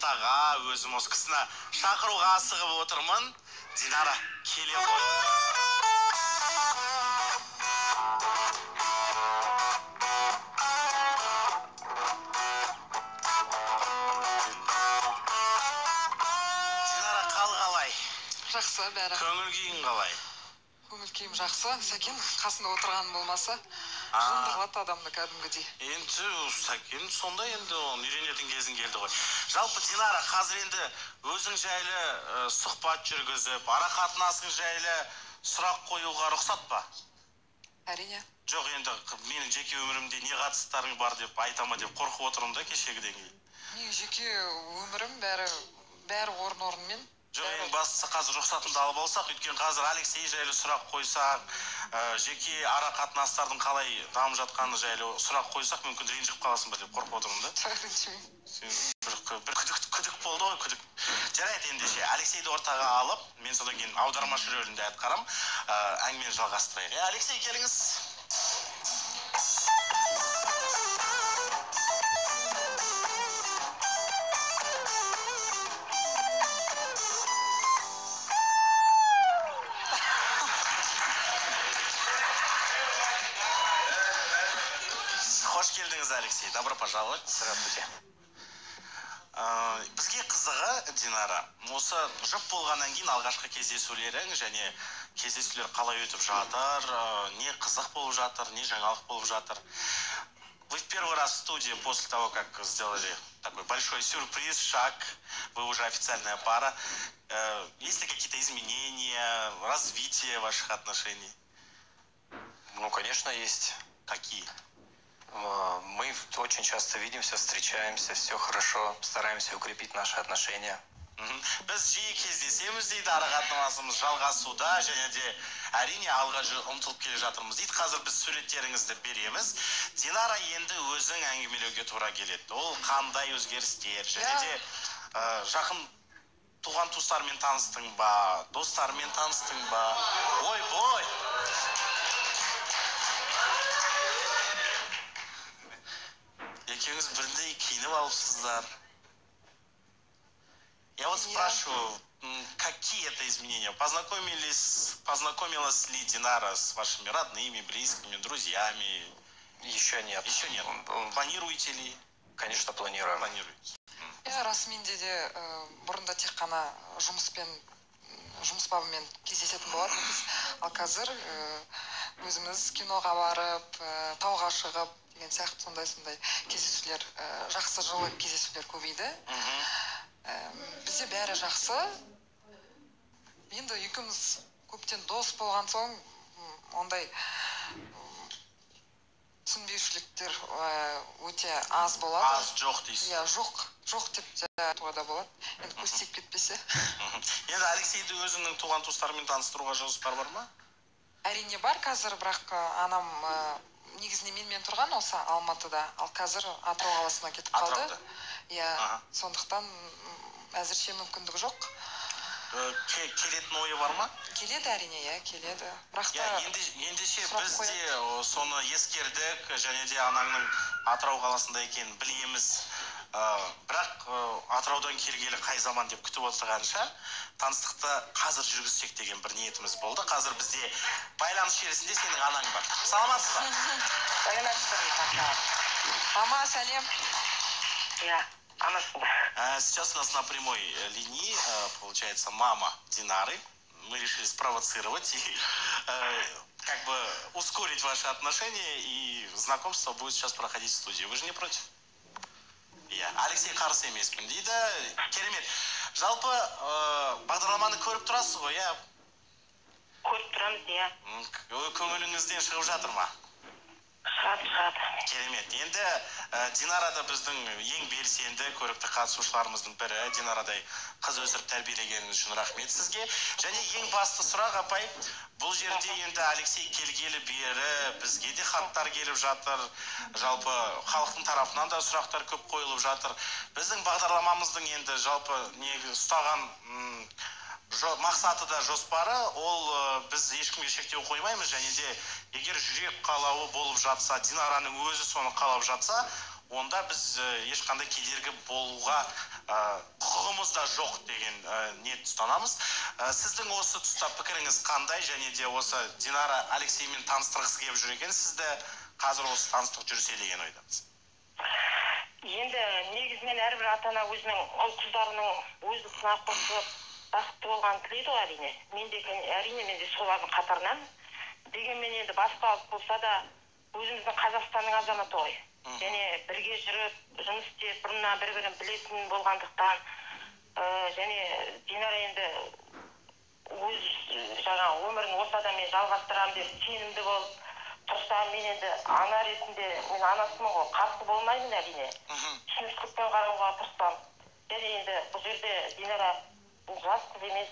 ортаға өзім осы кісіні шақыруға асығып отырмын. Динара, келе ғой. Динара, қал қалай? Жақсы, бәрі. Көңіл күйің қалай? Көңіл күйім жақсы. Сәкен қасында отырған болмаса, жындырылады адамды кәдімгідей. Енді Сәкен сондай, енді оны үйренетін кезің келді ғой. Жалпы Динара, қазір енді өзің жайлы сұхбат жүргізіп, ара қатынасың жайлы сұрақ қоюға рұқсат па? Әрине. Жоқ, енді менің жеке өмірімде не қатыстарың бар деп айтама деп қорқып отырмын да кешегіден кейін. Менің жеке өмірім бәрі орын-орнымен. Жоқ, ең бастысы қазір рұқсатымды алып алсақ, өйткені қазір Алексей жайлы сұрақ қойсақ, жеке ара қатынастардың қалай дамып жатқаны жайлы сұрақ қойсақ, мүмкін ренжіп қаласың ба деп қорқып отырмын да. Жоқ, ренжімеймін. Сен бір күдік болды ғой, күдік. Жарайды, ендеше Алексейді ортаға алып, мен содан кейін аудармашы рөлінде атқарам, әңгімені жалғастырайық. Алексей, келіңіз. Қош келдіңіз, Алексей. Добро пожаловать. Здравствуйте. Бізге қызығы, Динара, осы жұп болғаннан кейін алғашқы кездесулерің және кездесулер қалай өтіп жатыр, не қызық болып жатыр, не жаңалық болып жатыр. Вы в первый раз в студии после того, как сделали такой большой сюрприз, шаг, вы уже официальная пара. Есть ли какие-то изменения, развитие ваших отношений? Ну, конечно, есть. Какие? Мы очень часто видимся, встречаемся, все хорошо, стараемся укрепить наши отношения. Біз жиі кездесеміз дейді, ара қатынасымыз жалғасуда және де әрине алға ұмтылып келе жатырмыз дейді. Қазір біз суреттеріңізді береміз. Динара, енді өзің әңгімелеуге тура келеді. Ол қандай өзгерістер және де жақын туған туыстармен таныстың ба, достармен таныстың ба? Ой-бой! Екеуіңіз бірдей киініп алыпсыздар. Я вот спрашиваю, какие это изменения? Познакомилась ли Динара с вашими родными, близкими, друзьями? Еще нет. Еще нет. Планируете ли? Конечно, планируем. Планируете. Я расымен де бұрында тек қана жұмыс бабымен кездесетін болатынбыз. Ал қазір өзіміз киноға барып, тауға шығып деген сияқты сондай-сондай кездесулер, жақсы жылы кездесулер көбейді. Бізде бәрі жақсы. Енді екеуміз көптен дос болған соң, ондай түсінбеушіліктер өте аз болады. Аз жоқ дейсіз. Иә, жоқ деп те айтуға да болады. Енді көз тиіп кетпесе. Енді Алексейді өзіңнің туған туыстарымен таныстыруға жоспар бар ма? Әрине бар қазір, бірақ анам негізінде менімен тұрған осы Алматыда, ал қазір Атырау қаласына кетіп қалды. Атырауда? Иә, сондықтан әзірше мүмкіндік жоқ. Келетін ойы бар ма? Келеді әрине, иә, келеді. Бірақ та Ендеше сұрақ біз де қояды. соны ескердік, және де анаңның Атырау қаласында екенін білеміз. Бірақ Атыраудан келгелі қай заман деп күтіп отырғанша таныстықты қазір жүргізсек деген бір ниетіміз болды. Қазір бізде байланыс желісінде сенің анаң бар. Саламатсыз ба? Саламатсыз. Мама, сәлем. Иә, амансың ба? Сейчас у нас на прямой линии, получается, мама Динары. Мы решили спровоцировать и ускорить ваши отношения, и знакомство будет сейчас проходить в студии. Вы же не против? Иә, Алексей қарсы емеспін дейді. Керемет. Жалпы, бағдарламаны көріп тұрасыз ғой, иә? Көріп тұрамыз, иә. Көңіліңізден шығып жатыр ма? Шығады, шығады. Керемет. Енді Динара да біздің ең белсенді көрікті қатысушыларымыздың бірі. Динарадай қыз өсіріп тәрбиелегеніңіз үшін рахмет сізге. Және ең басты сұрақ, апай, бұл жерде енді Алексей келгелі бері бізге де хаттар келіп жатыр. Жалпы халықтың тарапынан да сұрақтар көп қойылып жатыр. Біздің бағдарламамыздың енді жалпы негізі ұстаған мақсаты да жоспары, ол біз ешкімге шектеу қоймаймыз, және де егер жүрек қалауы болып жатса, Динараның өзі соны қалап жатса, онда біз ешқандай кедергі болуға құқығымыз да жоқ деген ниет ұстанамыз. Сіздің осы тұста пікіріңіз қандай, және де осы Динара Алексеймен таныстырғысы келіп жүр екен, сізді қазір осы таныстық жүрсе деген ойдамыз. Енді негізінен әрбір ата-ана өзінің ұл қыздарының өз ісіне қосылып бақытты болғанын тілейді ғой, әрине. Мен де әрине, мен де солардың қатарынан. Дегенмен енді басқа ұлт болса да өзіміздің Қазақстанның азаматы ғой. Және бірге жүріп, жұмыс істеп, бұрыннан бір-бірін білетін болғандықтан, және Динара енді өз жаңа өмірін осы адаммен жалғастырамын деп сенімді болып тұрса, мен енді ана ретінде, мен анасымын ғой, қарсы болмаймын әрине. Түсіністікпен қарауға тырысамын. Және енді бұл жерде Динара жас қыз емес,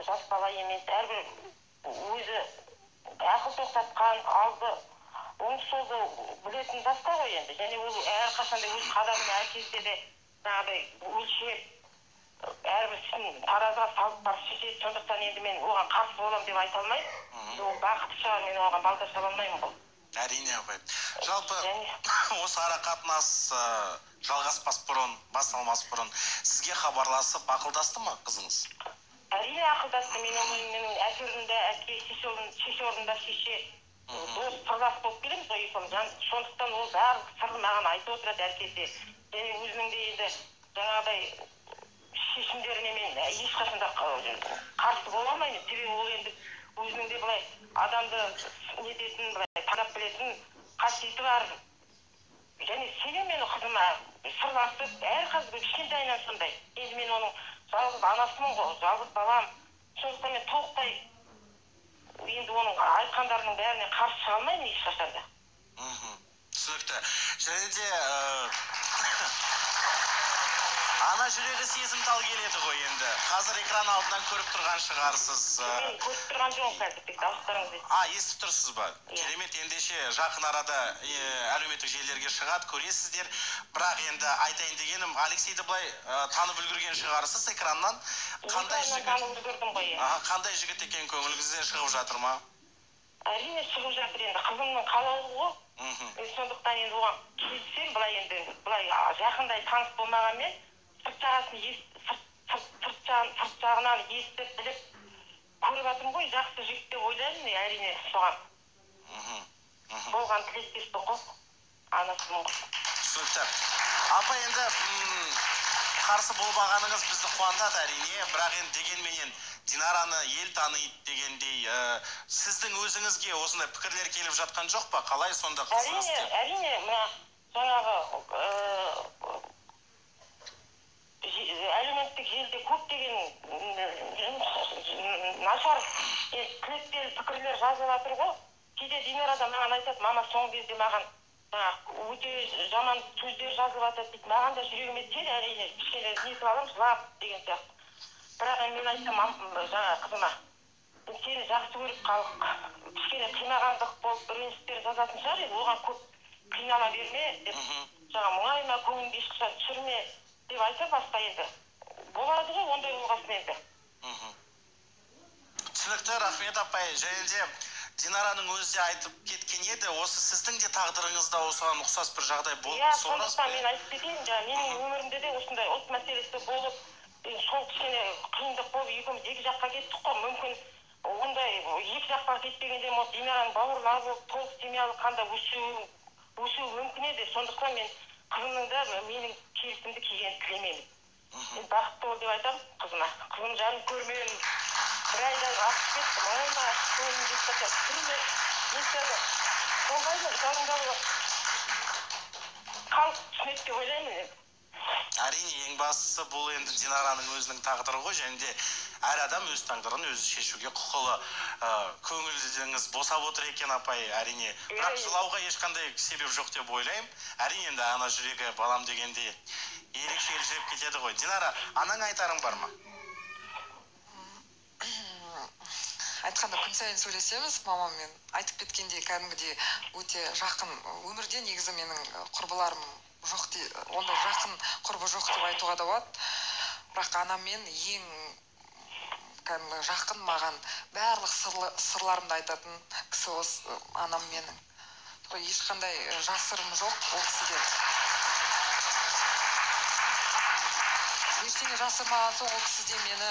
жас бала емес, әрбір өзі ақыл тоқтатқан, алды оң солды білетін жаста ғой енді. Және ол әрқашанда өз қадамын әр кезде де жаңағыдай өлшеп, әрбір ісін таразыға салып барып шешеді. Сондықтан енді мен оған қарсы боламын деп айта алмаймын. Ол бақыты шығар, мен оған балта шаба алмаймын ғой. Әрине, апай. Жалпы осы ара қатынас жалғаспас бұрын, басталмас бұрын сізге хабарласып ақылдасты ма қызыңыз? Әрине ақылдасты. Мен оның әке орнында әке, шеше орнында шеше, дос, сырлас болып келеміз ғой екеуміз. Сондықтан ол барлық сырын маған айтып отырады әр кезде. Және өзінің де енді жаңағыдай шешімдеріне мен ешқашан да қарсы бола алмаймын. Себебі ол енді өзінің де былай адамды нететін, былай танып білетін қасиеті бар. Және сенемін мен қызыма, сырласып, әрқайсысы кішкентайынан сондай. Енді мен оның жалғыз анасымын ғой, жалғыз балам. Сондықтан мен толықтай енді оның айтқандарының бәріне қарсы шыға алмаймын ешқашан да. Түсінікті. Және де ана жүрегі сезімтал келеді ғой енді. Қазір экран алдынан көріп тұрған шығарсыз. Мен көріп тұрған жоқпын қазір, тек дауыстарыңызды естіп. Естіп тұрсыз ба? Керемет, ендеше жақын арада әлеуметтік желілерге шығады, көресіздер. Бірақ енді айтайын дегенім, Алексейді былай танып үлгерген шығарсыз экраннан. Қандай жігіт? Танып үлгердім ғой, иә. Қандай жігіт екен, көңіліңізден шығып жатыр ма? Әрине шығып жатыр енді, қызымның қалауы ғой. Сондықтан енді оған келісемін, былай енді былай жақындай таныс болмағанмен сырт жағынан естіп, біліп, көріп жатырмын ғой, жақсы жігіт деп ойлаймын, әрине соған. Болған тілектеспін ғой, анасымын ғой. Түсінікті. Апа, енді қарсы болмағаныңыз бізді қуантады әрине, бірақ енді дегенменен Динараны ел таниды дегендей, сіздің өзіңізге осындай пікірлер келіп жатқан жоқ па? Қалай сонда қызыңыз деп? Әрине, мына жаңағы әлеуметтік желіде көптеген нашар тілектер, пікірлер жазылып жатыр ғой. Кейде Динара да маған айтады, мама соңғы кезде маған өте жаман сөздер жазылып жатады дейді. Маған да жүрегіме тиеді, әрине, кішкене нетіп аламын, жылап деген сияқты. Бірақ енді мен айтсам, жаңа қызыма, сені жақсы көріп халық кішкене қинағандық болып реніштер жазатын шығар, енді оған көп қинала берме деп, жаңа мұңайма, көңіліңді ешқашан түсірме деп айта баста енді. Болады ғой ондай болғасын енді. Түсінікті, рахмет апай. Және де Динараның өзі де айтып кеткен еді, осы сіздің де тағдырыңызда осыған ұқсас бір жағдай болып Иә, сол рас сондықтан па? мен айтып кетейін, жаңа менің өмірімде де осындай ұлт мәселесі болып, сол кішкене қиындық болып, екеуміз екі жаққа кеттік қой. Мүмкін ондай екі жаққа кетпегенде Динараның бауырлары болып, толық семьялы қанда өсуі мүмкін еді. Сондықтан мен қызымның да менің келісімді кигенін тілемеймін. Мен бақытты бол деп айтамын қызыма. Қызым жаным көрмеймін. Бір айдан асып кетті, мұңайма, көңілімді ешқашан түсірме. Мен сені қолдаймын, жаныңда бол. Халық түсінеді деп ойлаймын енді. Әрине, ең бастысы бұл енді Динараның өзінің тағдыры ғой, және де әр адам өз тағдырын өзі шешуге құқылы. Көңіліңіз босап отыр екен апай, әрине. Бірақ жылауға ешқандай себеп жоқ деп ойлаймын. Әрине енді ана жүрегі балам дегенде ерекше елжіреп кетеді ғой. Динара, анаң айтарың бар ма? Айтқанда күн сайын сөйлесеміз мамаммен. Айтып кеткендей кәдімгідей өте жақын. Өмірде негізі менің құрбыларым жоқ, ондай жақын құрбы жоқ деп айтуға да болады. Бірақ анаммен ең кәдімгі жақын, маған барлық сырларымды айтатын кісі осы анам менің. Ешқандай жасырым жоқ ол кісіден. Ештеңе жасырмаған соң ол кісі де мені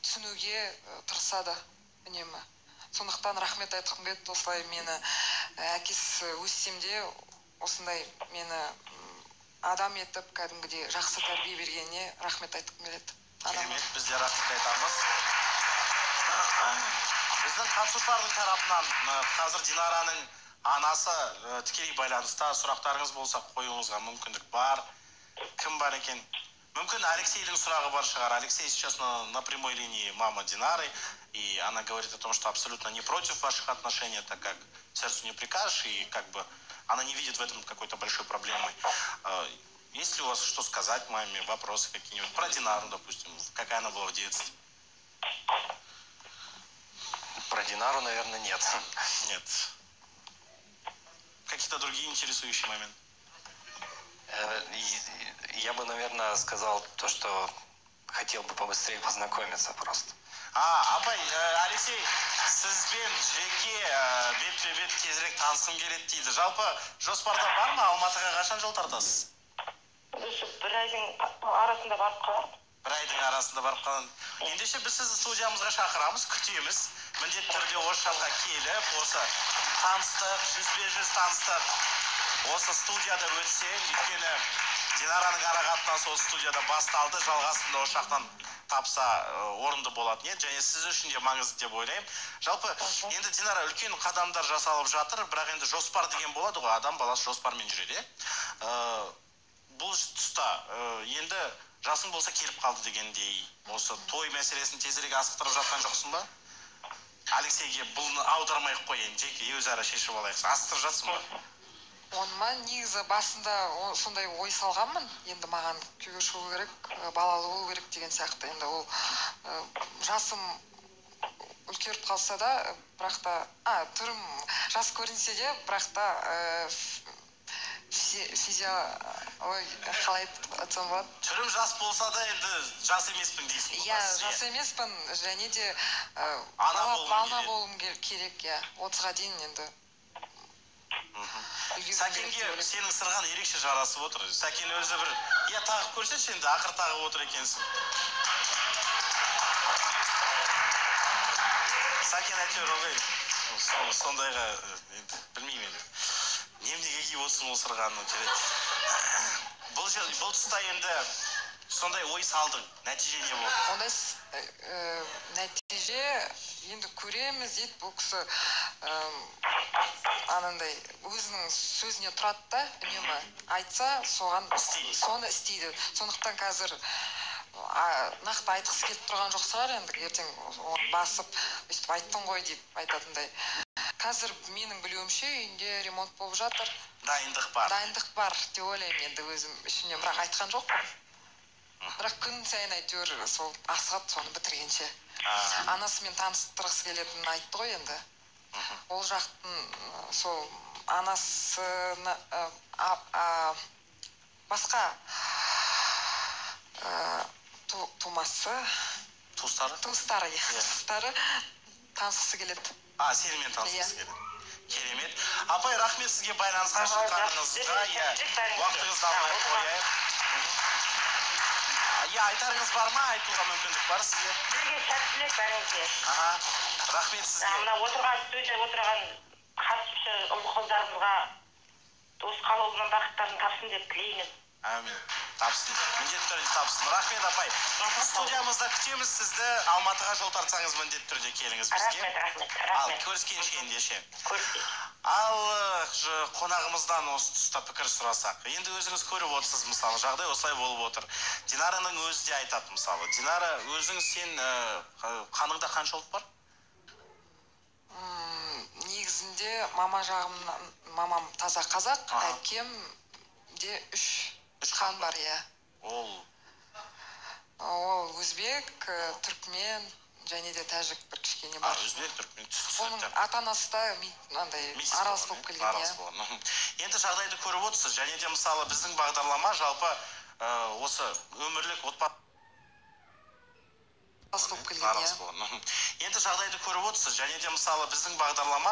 түсінуге тырысады үнемі. Сондықтан рахмет айтқым келеді, осылай мені әкесі өссем де осындай мені адам етіп, кәдімгідей жақсы тәрбие бергеніне рахмет айтқым келеді. Керемет, біз де рахмет айтамыз. Біздің қатысушылардың тарапынан қазір Динараның анасы тікелей байланыста, сұрақтарыңыз болса қоюыңызға мүмкіндік бар. Кім бар екен? Мүмкін, Алексейдің сұрағы бар шығар. Алексей сейчас на прямой линии, мама Динары, и она говорит о том, что абсолютно не против ваших отношений, так как сердцу не прикажешь, и как бы она не видит в этом какой-то большой проблемы. Есть ли у вас что сказать маме, вопросы какие-нибудь про Динару, допустим, какая она была в детстве? Про Динару, наверное, нет. Нет. Какие-то другие интересующие моменты? Я бы, наверное, сказал то, что хотел бы побыстрее познакомиться просто. А, апай, Алексей, сізбен жеке бетпе-бет тезірек танысқым келеді дейді. Жалпы жоспарда бар ма? Алматыға қашан жол тартасыз? Осы бір айдың арасында барып қалармын. Бір айдың арасында барып қаламын. Ендеше біз сізді студиямызға шақырамыз, күтеміз. Міндетті түрде осы жаққа келіп, осы таныстық, жүзбе-жүз таныстық осы студияда өтсе, өйткені Динараның ара қатынасы осы студияда басталды, жалғасын да осы жақтан тапса орынды болатын еді, және сіз үшін де маңызды деп ойлаймын. Жалпы енді, Динара, үлкен қадамдар жасалып жатыр, бірақ енді жоспар деген болады ғой, адам баласы жоспармен жүреді, иә. Бұл тұста енді жасың болса келіп қалды дегендей, осы той мәселесін тезірек асықтырып жатқан жоқсың ба? Алексейге бұны аудармай ақ қояйын, жеке өзара шешіп алайық. Асықтырып жатсың ба? Оны ма, негізі басында сондай ой салғанмын, енді маған күйеуге шығу керек, балалы болу керек деген сияқты. Енді ол жасым үлкеріп қалса да, бірақ та түрім жас көрінсе де, бірақ та ой, қалай айтсам болады, Түрім жас болса да, енді жас емеспін дейсің ғой. Иә. Бастысы, Жас емеспін және де Ана бала болғым ана келеді. Болуым керек, иә, 30-ға дейін енді үлгеруім керек Сәкенге деп ойлаймын. Сенің сырған ерекше жарасып отыр. Сәкен өзі бір, иә, тағып көрсетші енді, ақыры тағып отыр екенсің. Сәкен әйтеуір ылғи сондайға, енді білмеймін енді неменеге киіп отырсың ол сырғаны, жарайды. Бұл жер, бұл тұста енді сондай ой салдың, нәтиже не болды? Ондай нәтиже енді көреміз дейді. Бұл кісі анандай өзінің сөзіне тұрады да, үнемі айтса, соған Істейді. Соны істейді. Сондықтан қазір нақты айтқысы келіп тұрған жоқ шығар, енді ертең оны басып, өйстіп айттың ғой деп айтатындай. Қазір менің білуімше, үйінде ремонт болып жатыр. Дайындық бар. Дайындық бар деп ойлаймын енді өзім ішімнен, бірақ айтқан жоқпын. Бірақ күн сайын әйтеуір сол асығады соны бітіргенше. Анасымен таныстырғысы келетінін айтты ғой енді. Ол жақтың сол анасыны басқа тумасы Туыстары. Туыстары, иә. Иә. Туыстары танысқысы келеді. А, сенімен танысқысы Иә. келеді. Керемет, апай, рахмет сізге байланысқа шыққаныңызға. Иә, уақытыңызды алмай ақ қояйық. Иә, айтарыңыз бар ма? Айтуға мүмкіндік бар сізге. Сізге сәттілік, бәріңізге. Аха, рахмет сізге. Мына отырған, студияда отырған қатысушы ұл қыздарымызға осы қалаулының бақыттарын тапсын деп тілеймін. Әмин, тапсын, міндетті түрде тапсын. Рахмет, апай. Студиямызда күтеміз сізді, Алматыға жол тартсаңыз, міндетті түрде келіңіз бізге. Рахмет, рахмет. Ал Рахмет. көріскенше ендеше. Көріскенше. Ал қонағымыздан осы тұста пікір сұрасақ. Енді өзіңіз көріп отырсыз, мысалы, жағдай осылай болып отыр. Динараның өзі де айтады, мысалы. Динара, өзің сен қаныңда қанша ұлт бар? Негізінде мама жағымнан, мамам таза қазақ, әкем де үш Үш қан бар, иә. Ол Ол өзбек, түркмен және де тәжік бір кішкене бар. Өзбек, түркмен, Оның түсінікті. ата анасы да мынандай Метис аралас болған, болып иә? келген, Аралас иә. болған. Енді жағдайды көріп отырсыз, және де мысалы біздің бағдарлама жалпы осы өмірлік отбасы Аралас болып келген, аралас иә. болған. Енді жағдайды көріп отырсыз, және де мысалы біздің бағдарлама